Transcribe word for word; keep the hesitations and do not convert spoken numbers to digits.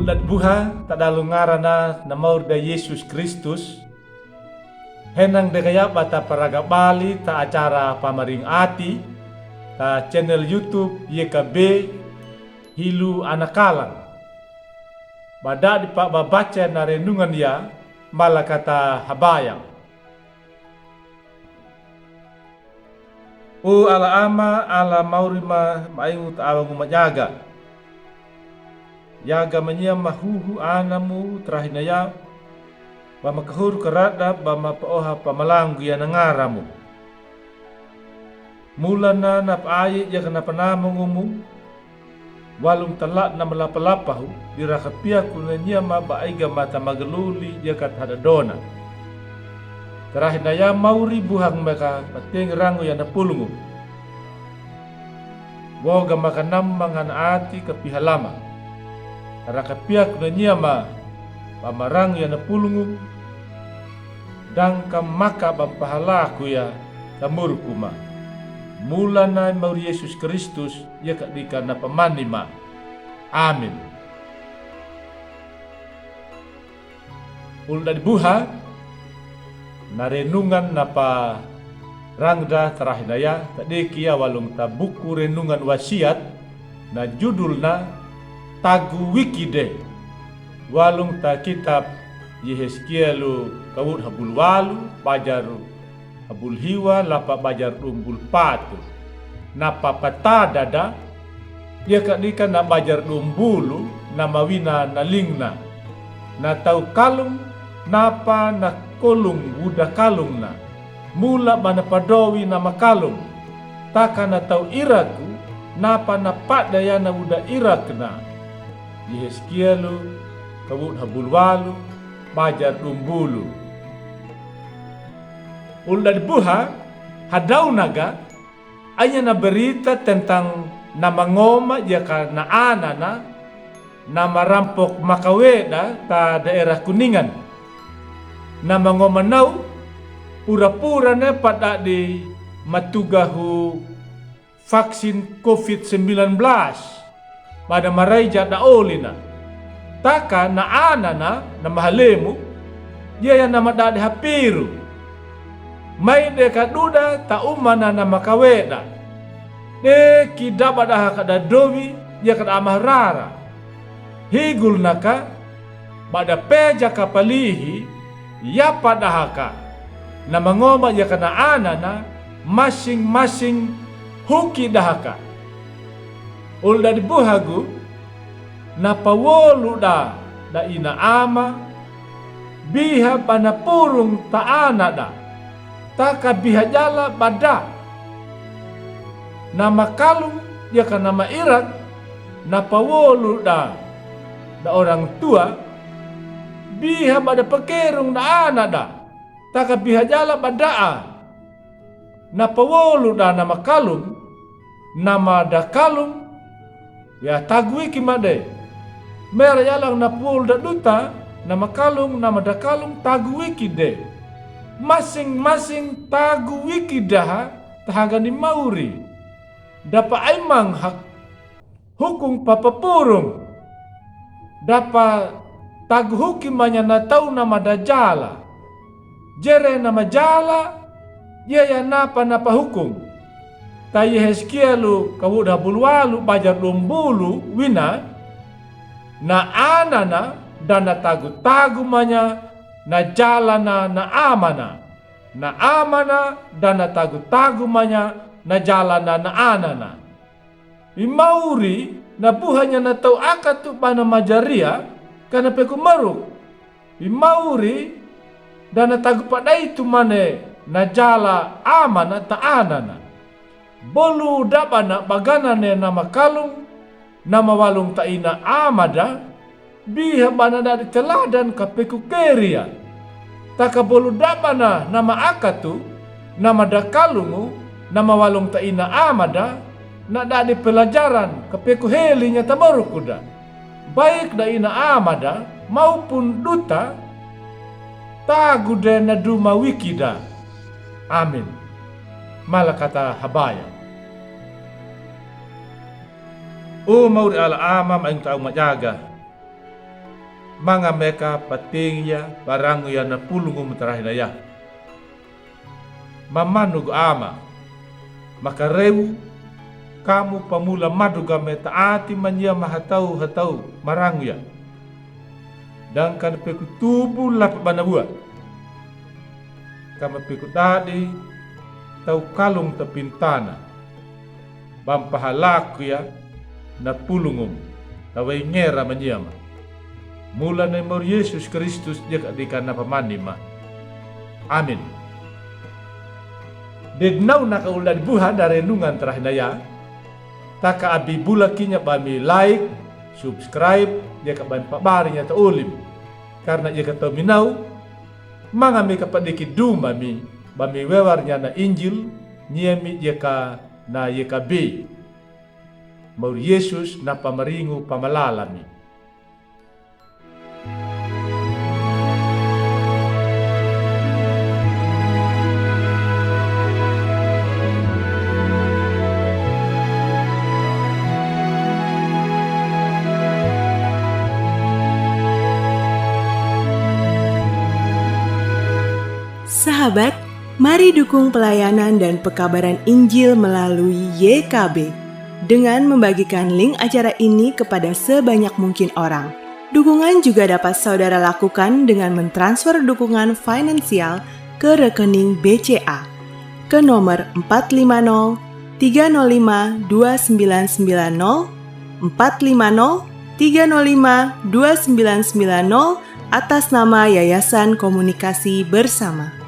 Lat buha ta dalu ngarana na mauri da Yesus Kristus. Henang de gayaba ta paraga bali ta acara pamaring ati ta channel YouTube Y K B Hilu Anakalang. Bada di pa babaca na renungan ya, mala kata habayang. O Ala Ama, Ala mauri ma, ma ingu ta awangu majaga. Yaga mania ma huhu anamu tarahinaya, ba ma kahuru karada, ba ma paoha pamalanggu ya na ngaramu. Mulana na paaye yaka na panamongumu, walung tala na malapalapahu, di raka piaku na niama ba aiga mata magaluli yaka tahadadona. Tarahinaya mauri buhang maka patengi rangu ya na pulungu. Woga maka namanga na ati kapihalama. Raka piaku na niama ba marangu ya na pulungu. Dangka maka ba mpahalaku ya tamurukuma. Mulana mauri Yesus Kristus, ya kadika na pamanima. Amin. Ulu dadi buha, na renungan na parangda tarahinaya, tadeki ya walung ta buku renungan wasiat, na judulna Tagu Wikide. Walung ta kitab Yeheskielu kawut habul walu, bajar habul hiwa, lapa bajar dumbul patu. Na papatada da, ya kadika na bajar dumbulu, na mawina na lingna. Na tau kalung, napa na kolung wuda kalungna. Mula ba na padowi na makalung. Taka na tau iraku, napa na padaya na wuda irakna. Yeheskielu kawut habul walu, bajar dumbulu. Ulu dadi buha, hadau naga, anya na berita tentang na mangoma yaka na anana, na marampok makaweda ta daerah Kuningan. Na mangoma nau, purapura ne pa dadi matugahu vaksin covid sembilan belas. Ba da maraija da olina. Taka na anana na mahalemu, ya ya na madadi hapiru. Mai de kaduda ta umana na makaweda. De kida bada haka da dowi, ya kada amahrara. Higul naka, bada peja kapalihi, yapa dahaka. Na mangoma yaka na anana, masing-masing huki dahaka. Ulu dadi buhagu, na pawolu da, da ina ama, biha ba na purung ta ana da. Taka biha jala ba da. Na makalung, yaka na mairak, na pawolu da, da orang tua, biha ba da pakerung da ana da. Taka biha jala ba da a. Na pawolu da na makalung, na madakalung, ya tagu wiki ma de. Mera yalang na pawolu da duta, na makalung, na madakalung, tagu wiki de. Masing-masing tagu wiki daha, tahaga ni mauri. Dapa aimang hak hukung papapurung. Dapa tagu huki manya na tau na madajala. Jere na majala, ya ya napa na pahukung. Ta Yeheskielu kawuda bulu walu bajar dumbulu wina, na anana dana tagu-tagu manya na jalana na amana. Na amana dana tagu-tagu manya na jalana na anana. I mauri na buhanya na tau akatu bana majaria, kana peku maruk. I mauri dana tagu padai tumane na jala amana ta anana. Bolu dabana baganane na makalung, na mawalung ta ina amada, biha bana dadi teladan ka peku keria. Taka bolu dabana na maakatu, na madakalungu, na mawalung ta ina amada, na dadi pelajaran ka peku helinya ta marukuda. Baik da ina amada, maupun duta, tagu de na duma wikida. Amin. Mala kata habaya. O mauri ala ama ma ingta au majaga. Manga meka pating ya, barangu ya na pulungum tarahinaya. Mamanu go ama. Makarewu kamu pamula madu game taati mania mahatau-hatau marangu ya. Dangkan pekutubu lapa bana bua. Kama pekudadi tau kalung tapintana. Bampahalaku ya na pulungum, tawaingera mania ma. Mula nai mauri Yesus Kristus dia ka dika na pamani ma. Amin. Dednau naka uldadi buha dari nungan tarahinaya. Taka abi bula kinya bami like, subscribe, dia ka bami pabari nya ta ulim. Karna dia ka tau minau, manga mi ka padiki duma mi, bami wewar nya na Injil, nia mi dia ka na yeka be. Mauri Yesus na pamaringu pamalala mi. Sahabat, mari dukung pelayanan dan pekabaran Injil melalui Y K B dengan membagikan link acara ini kepada sebanyak mungkin orang. Dukungan juga dapat saudara lakukan dengan mentransfer dukungan finansial ke rekening B C A ke nomor empat lima nol tiga nol lima dua sembilan sembilan nol, empat lima nol tiga nol lima dua sembilan sembilan nol, atas nama Yayasan Komunikasi Bersama.